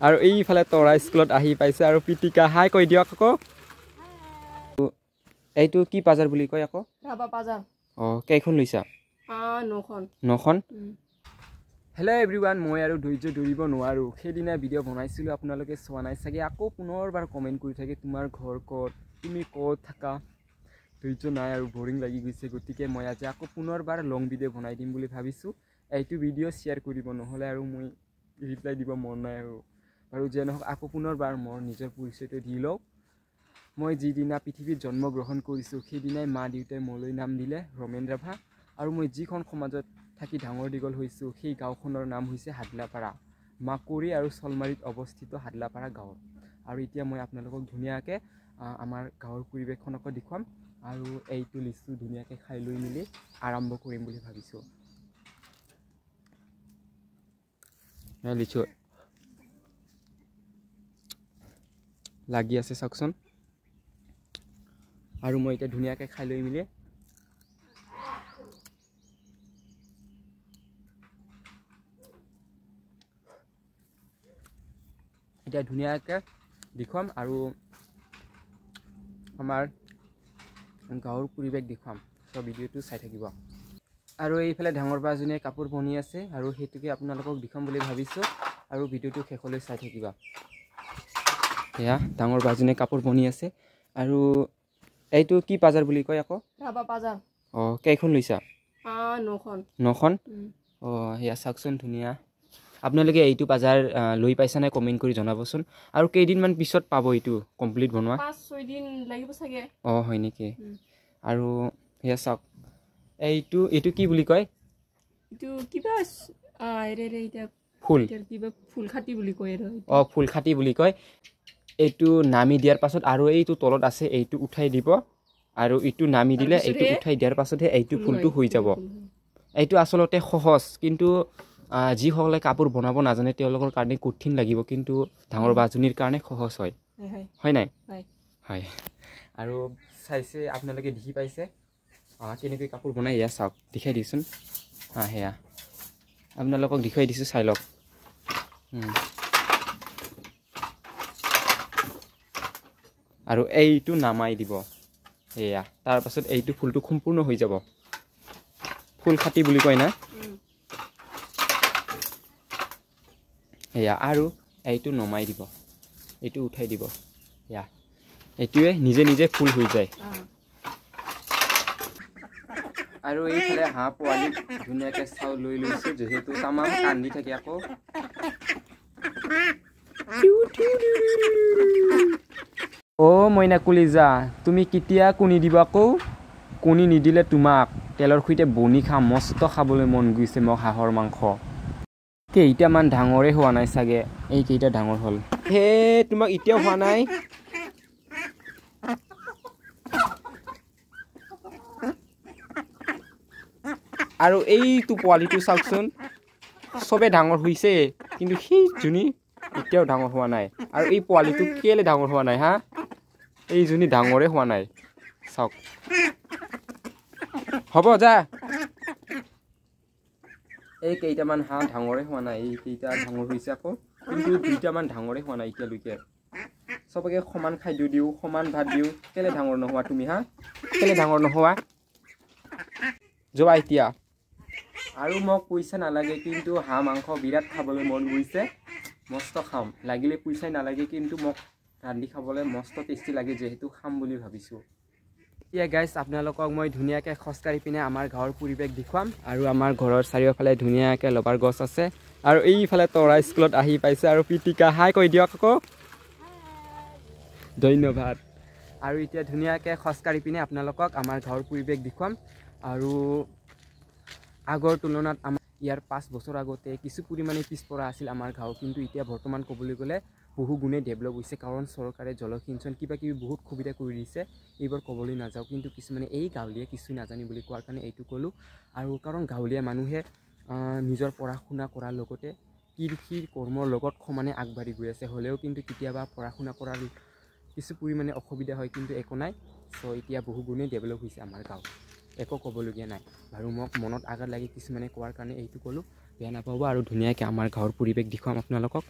আৰু এইফালে তৰা স্কুলত আহি পাইছে আৰু পিটিকা হাই কৈ দিয়ক আকৌ। এইটো কি পাজাৰ বুলি কয় আকৌ? ৰাবা পাজাৰ। অ, কেইখন লৈছা? নখন। নখন। হেল্ল' এভৰিৱান, মই আৰু ধৈৰ্য ধৰিব নোৱাৰোঁ। সেইদিনা ভিডিঅ' বনাইছিলোঁ, আপোনালোকে চোৱা নাই চাগে। আকৌ পুনৰবাৰ কমেণ্ট কৰি থাকে তোমাৰ ঘৰ ক'ত, তুমি ক'ত থাকা। ধৈৰ্য নাই আৰু বৰিং লাগি গৈছে। গতিকে মই আজি আকৌ পুনৰবাৰ লং ভিডিঅ' বনাই দিম বুলি ভাবিছোঁ। এইটো ভিডিঅ' শ্বেয়াৰ কৰিব, নহ'লে আৰু মই ৰিপ্লাই দিব মন নাই আৰু। বাৰু যে নহওক, আকৌ পুনৰবাৰ মোৰ নিজৰ পৰিচয়টো দি লওঁ। মই যিদিনা পৃথিৱীত জন্মগ্ৰহণ কৰিছোঁ সেইদিনাই মা দেউতাই মোলৈ নাম দিলে ৰমেন ৰাভা। আৰু মই যিখন সমাজত থাকি ডাঙৰ দীঘল হৈছোঁ সেই গাঁওখনৰ নাম হৈছে হাদলাপাৰা, মাকুৰি আৰু চলমাৰীত অৱস্থিত হাদলাপাৰা গাঁও। আৰু এতিয়া মই আপোনালোকক ধুনীয়াকৈ আমাৰ গাঁৱৰ পৰিৱেশখনকো দেখুৱাম আৰু এইটো লিচু ধুনীয়াকৈ খাই লৈ মেলি আৰম্ভ কৰিম বুলি ভাবিছোঁ। লিচু লাগি আছে চাওকচোন। আৰু মই এতিয়া ধুনীয়াকৈ খাই লৈ মেলি এতিয়া ধুনীয়াকৈ দেখুৱাম আৰু আমাৰ গাঁৱৰ পৰিৱেশ দেখুৱাম। চ' ভিডিঅ'টো চাই থাকিব। আৰু এইফালে ডাঙৰ বাজনীয়ে কাপোৰ বনি আছে আৰু সেইটোকে আপোনালোকক দেখুৱাম বুলি ভাবিছোঁ আৰু ভিডিঅ'টো শেষলৈ চাই থাকিবা। সেয়া ডাঙৰ বাজনীয়ে কাপোৰ বনি আছে। আৰু এইটো কি পাজাৰ বুলি কয় আকৌ? ৰাবা পাজাৰ। অ, কেইখন লৈছা? নখন। নখন। অ, সেয়া চাওকচোন ধুনীয়া। আপোনালোকে এইটো বাজাৰ লৈ পাইছানে কমেণ্ট কৰি জনাবচোন। আৰু কেইদিনমান পিছত পাব এইটো কমপ্লিট বনোৱা? 5-6 দিন লাগিব চাগে। অ, হয় নেকি? আৰু সেয়া চাওক, এইটো এইটো কি বুলি কয়? এইটো কিবা ফুল, কিবা ফুল খাটি বুলি কয়। অ, ফুল খাটি বুলি কয়। এইটো নামি দিয়াৰ পাছত আৰু এইটো তলত আছে, এইটো উঠাই দিব আৰু এইটো নামি দিলে এইটো উঠাই দিয়াৰ পাছতহে এইটো ফুলটো হৈ যাব। এইটো আচলতে সহজ, কিন্তু যিসকলে কাপোৰ বনাব নাজানে তেওঁলোকৰ কাৰণে কঠিন লাগিব, কিন্তু ডাঙৰ বাজনীৰ কাৰণে সহজ হয়। হয় নাই? হয়। আৰু চাইছে আপোনালোকে দেখি পাইছে কেনেকৈ কাপোৰ বনাই। এয়া চাওক, দেখুৱাই দিছোন। সেয়া আপোনালোকক দেখুৱাই দিছোঁ, চাই লওক। আৰু এইটো নামাই দিব, সেয়া তাৰপাছত এইটো ফুলটো সম্পূৰ্ণ হৈ যাব। ফুল খাটি বুলি কয় না? সেয়া আৰু এইটো নমাই দিব, এইটো উঠাই দিব। সেয়া এইটোৱে নিজে নিজে ফুল হৈ যায়। আৰু এইফালে হাঁহ পোৱালিক ধুনীয়াকৈ চাউল লৈ লৈছোঁ, যিহেতু তামাম কান্দি থাকে আকৌ। অ' মইনা কলিজা, তুমি কেতিয়া কণী দিবা আকৌ? কণী নিদিলে তোমাক তেলৰ সৈতে বনি খাম, মস্ত খাবলৈ মন গৈছে মোক হাঁহৰ মাংস। কেইটামান ডাঙৰে হোৱা নাই চাগে, এইকেইটা ডাঙৰ হ'ল। হে, তোমাক এতিয়াও হোৱা নাই? আৰু এইটো পোৱালিটো চাওকচোন, চবে ডাঙৰ হৈছে কিন্তু সেইজনী এতিয়াও ডাঙৰ হোৱা নাই। আৰু এই পোৱালিটো কেলে ডাঙৰ হোৱা নাই? হা, এইজনী ডাঙৰে হোৱা নাই, চাওক। হ'ব যা। এই কেইটামান হাঁহ ডাঙৰে হোৱা নাই, এইকেইটা ডাঙৰ হৈছে আকৌ, কিন্তু দুইটামান ডাঙৰে হোৱা নাই এতিয়ালৈকে। চবকে সমান খাদ্য দিওঁ, সমান ভাত দিওঁ, কেলে ডাঙৰ নোহোৱা তুমি? হা, কেলে ডাঙৰ নোহোৱা? যোৱা এতিয়া। আৰু মোক পইচা নালাগে, কিন্তু হাঁহ মাংস বিৰাট খাবলৈ মন গৈছে, মস্ত খাম। লাগিলে পইচাই নালাগে, কিন্তু মোক ৰান্ধি খাবলৈ মস্ত টেষ্টি লাগে, যিহেতু খাম বুলি ভাবিছোঁ। এতিয়া গাইজ আপোনালোকক মই ধুনীয়াকৈ খোজকাঢ়ি পিনে আমাৰ গাঁৱৰ পৰিৱেশ দেখুৱাম। আৰু আমাৰ ঘৰৰ চাৰিওফালে ধুনীয়াকৈ লবাৰ গছ আছে। আৰু এইফালে তৰা স্কুলত আহি পাইছে আৰু পিটিকা হাই কৈ দিয়ক আকৌ। ধন্যবাদ। আৰু এতিয়া ধুনীয়াকৈ খোজকাঢ়ি পিনে আপোনালোকক আমাৰ গাঁৱৰ পৰিৱেশ দেখুৱাম। আৰু আগৰ তুলনাত আমাৰ ইয়াৰ 5 বছৰ আগতে কিছু পৰিমাণে পিছপৰা আছিল আমাৰ গাঁও, কিন্তু এতিয়া বৰ্তমান ক'বলৈ গ'লে বহু গুণে ডেভেলপ হৈছে। কাৰণ চৰকাৰে জলসিঞ্চন কিবা কিবি বহুত সুবিধা কৰি দিছে, এইবোৰ ক'বলৈ নাযাওঁ। কিন্তু কিছুমানে এই গাঁৱলীয়া কিছু নাজানি বুলি কোৱাৰ কাৰণে এইটো ক'লোঁ। আৰু কাৰণ গাঁৱলীয়া মানুহে নিজৰ পঢ়া শুনা কৰাৰ লগতে কৃষিৰ কৰ্মৰ লগত সমানে আগবাঢ়ি গৈ আছে। হ'লেও কিন্তু কেতিয়াবা পঢ়া শুনা কৰাৰ কিছু পৰিমাণে অসুবিধা হয়, কিন্তু একো নাই। চ' এতিয়া বহু গুণে ডেভেলপ হৈছে আমাৰ গাঁও, একো ক'বলগীয়া নাই। বাৰু মোক মনত আঘাত লাগি কিছুমানে কোৱাৰ কাৰণে এইটো ক'লোঁ, বেয়া নাপাব। আৰু ধুনীয়াকৈ আমাৰ গাঁৱৰ পৰিৱেশ দেখুৱাম আপোনালোকক।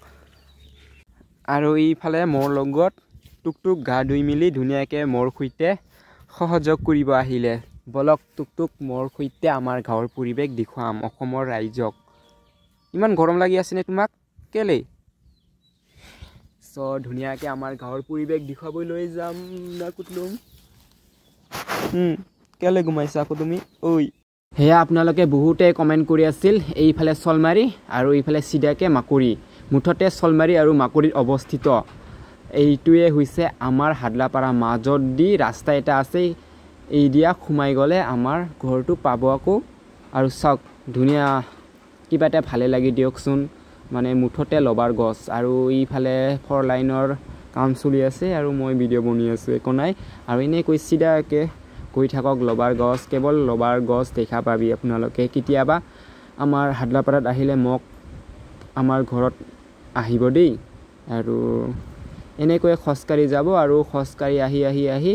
আৰু এইফালে মোৰ লগত টুকটুক গা ধুই মেলি ধুনীয়াকৈ মোৰ সৈতে সহযোগ কৰিব আহিলে। বলক টুকটুক মোৰ সৈতে আমাৰ গাঁৱৰ পৰিৱেশ দেখুৱাম অসমৰ ৰাইজক। ইমান গৰম লাগি আছেনে তোমাক? কেলেই? চ' ধুনীয়াকৈ আমাৰ গাঁৱৰ পৰিৱেশ দেখুৱাব লৈ যাম না কুটলুম। কেলে ঘুমাইছা আকৌ তুমি? ঐ সেয়া আপোনালোকে বহুতে কমেণ্ট কৰি আছিল। এইফালে চলমাৰী আৰু এইফালে চিধাকৈ মাকুৰি, মুঠতে চলমাৰী আৰু মাকুৰিত অৱস্থিত এইটোৱে হৈছে আমাৰ হাদলাপাৰা। মাজত দি ৰাস্তা এটা আছে, এই দিয়া সোমাই গ'লে আমাৰ ঘৰটো পাব আকৌ। আৰু চাওক ধুনীয়া কিবা এটা ভালে লাগি দিয়কচোন, মানে মুঠতে লবাৰ গছ। আৰু এইফালে ফ'ৰ লাইনৰ কাম চলি আছে আৰু মই ভিডিঅ' বনি আছোঁ, একো নাই। আৰু এনেকৈ চিধাকৈ গৈ থাকক, লবাৰ গছ, কেৱল লবাৰ গছ দেখা পাবি আপোনালোকে। কেতিয়াবা আমাৰ হাদলাপাৰাত আহিলে মোক আমাৰ ঘৰত আহিব দেই। আৰু এনেকৈ খোজকাঢ়ি যাব আৰু খোজকাঢ়ি আহি আহি আহি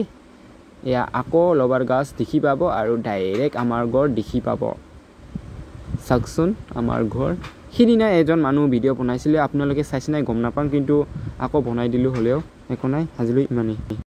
এয়া আকৌ লবাৰ গছ দেখি পাব আৰু ডাইৰেক্ট আমাৰ ঘৰ দেখি পাব। চাওকচোন আমাৰ ঘৰ। সিদিনা এজন মানুহ ভিডিঅ' বনাইছিলে, আপোনালোকে চাইছে নাই গম নাপাম, কিন্তু আকৌ বনাই দিলোঁ, হ'লেও একো নাই। আজিলৈ ইমানেই।